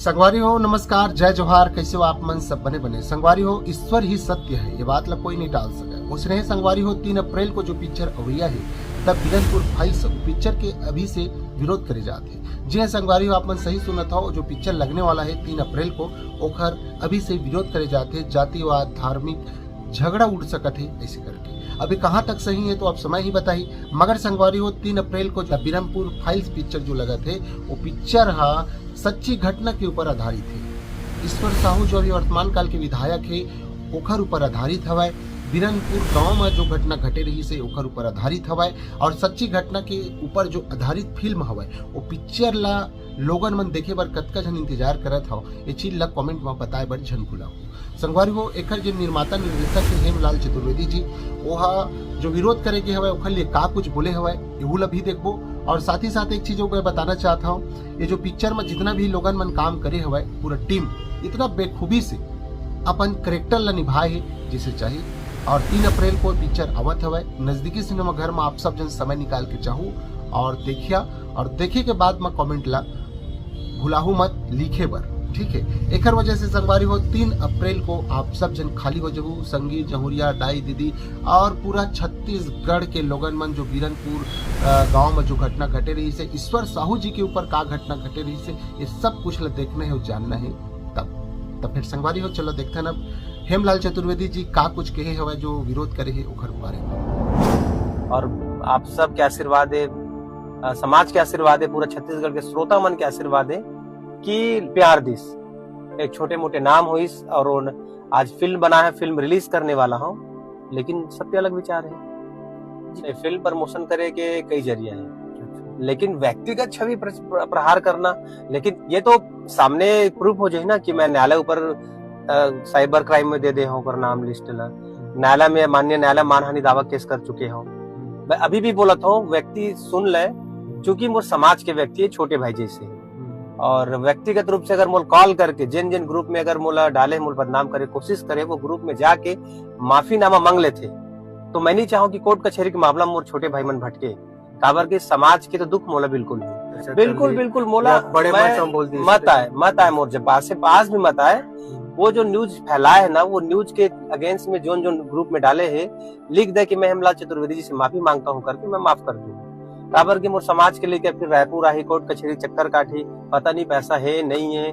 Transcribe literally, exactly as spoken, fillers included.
संगवारी हो, नमस्कार, जय जोहार। कैसे हो आप मन? सब बने बने। संगवारी हो, ईश्वर ही सत्य है, ये बात ला कोई नहीं टाल सके। उसने संगवारी हो, तीन अप्रैल को जो पिक्चर अवैया है, द बिरनपुर फाइल्स, पिक्चर के अभी से विरोध करे जात है। जी हाँ संगवारी हो, आप मन सही सुनत हो, जो पिक्चर लगने वाला है तीन अप्रैल को, ओखर अभी से विरोध करे जात है। जातिवाद, धार्मिक झगड़ा उठ सकत है ऐसे करके। अभी कहाँ तक सही है तो आप समय ही बताही। मगर संगवारी हो, तीन अप्रैल को द बिरनपुर फाइल्स पिक्चर जो लगत है, वो पिक्चर हा सच्ची घटना के ऊपर आधारित है। ईश्वर साहू जो अभी वर्तमान काल के विधायक है, ओखर ऊपर आधारित हवय। बिरनपुर गांव में जो घटना घटे रहिस है, ओखर ऊपर आधारित हवय। और सच्ची घटना के ऊपर जो आधारित फिल्म हवय, वो पिक्चर ला लोगन मन देखे बर कतका झन इंतजार करत हव, ये चीज ला कमेंट में बताए बर झन भूलव। संगवारी हो, एखर जे निर्माता निर्देशक हे हेमलाल चतुर्वेदी जी, ओहा जो विरोध करे गे हवय, ओखर लिए का कुछ बोले हवय, एहू ला भी देखबो। और साथ ही साथ एक चीज और मैं बताना चाहत हूँ, ये जो पिक्चर में जितना भी लोगन मन काम करे हवय, पूरा टीम इतना बेखूबी से अपन करेक्टर ला निभाए हे जैसे चाहिए। और तीन अप्रैल को पिक्चर आवत हवय, नजदीकी सिनेमा घर में आप सब जन समय निकाल के जाहू और देखिया, और देखे के बाद में कमेंट ला भुलाहू मत लिखे बर, ठीक है। एकर वजह से संगवारी हो, तीन अप्रैल को आप सब जन खाली हो जहू, संगी जहुरिया, दाई दीदी और पूरा छत्तीसगढ़ के लोगन मन जो बिरनपुर, अ, गांव में जो घटना घटे रहिस है, ईश्वर साहू जी के ऊपर का घटना घटे रहिस है, ये सब कुछ ला देखना है और जानना है तब। तब फिर संगवारी हो, चलो देखथन अब हेमलाल चतुर्वेदी जी का कुछ कहे हवय जो विरोध करे हे ओखर बारे में। और आप सबके आशीर्वाद है, अ, समाज के आशीर्वाद है, पूरा छत्तीसगढ़ के श्रोता मन के आशीर्वाद है कि प्यार दिस एक छोटे मोटे नाम होइस और उन आज फिल्म बना है, फिल्म रिलीज करने वाला हूँ, लेकिन सबके अलग विचार है। फिल्म प्रमोशन करे के कई जरिया है, लेकिन व्यक्तिगत छवि प्र-, प्रहार करना, लेकिन ये तो सामने प्रूफ हो जाए ना कि मैं न्यायालय ऊपर, अ, साइबर क्राइम में दे दे हूँ ओकर नाम लिस्ट ला, न्यायालय में, माननीय न्यायालय मानहानि दावा केस कर चुके हूँ। मैं अभी भी बोलत हूँ, व्यक्ति सुन ले, चूंकि मोर समाज के व्यक्ति है, छोटे भाई जैसे है। और व्यक्तिगत रूप से अगर मोल कॉल करके जिन जिन ग्रुप में अगर मोला डाले, मोल बदनाम करे कोशिश करे, वो ग्रुप में जाके माफीनामा मांग लेथे। तो मैं नहीं चाहूँ कि कोर्ट कचहरी के मामला में मोर छोटे भाई मन भटके, काबर के समाज के तो दुख मोला बिल्कुल नहीं। बिल्कुल, बिल्कुल मोला, आप बड़े मैं मन से बोल दिए मत आए, मत आए मोर जब पास से, पास भी मत आए। वो जो न्यूज फैलाए है ना, वो न्यूज के अगेंस्ट में जोन जोन ग्रुप में डाले है, लिख दे कि मैं हेमलाल चतुर्वेदी जी से माफी मांगता हूँ करके, मैं माफ कर दूँ। काबर के मोर समाज के लेके फिर रायपुर आही, कोर्ट कचहरी चक्कर काटी, पता नहीं पैसा है नहीं है।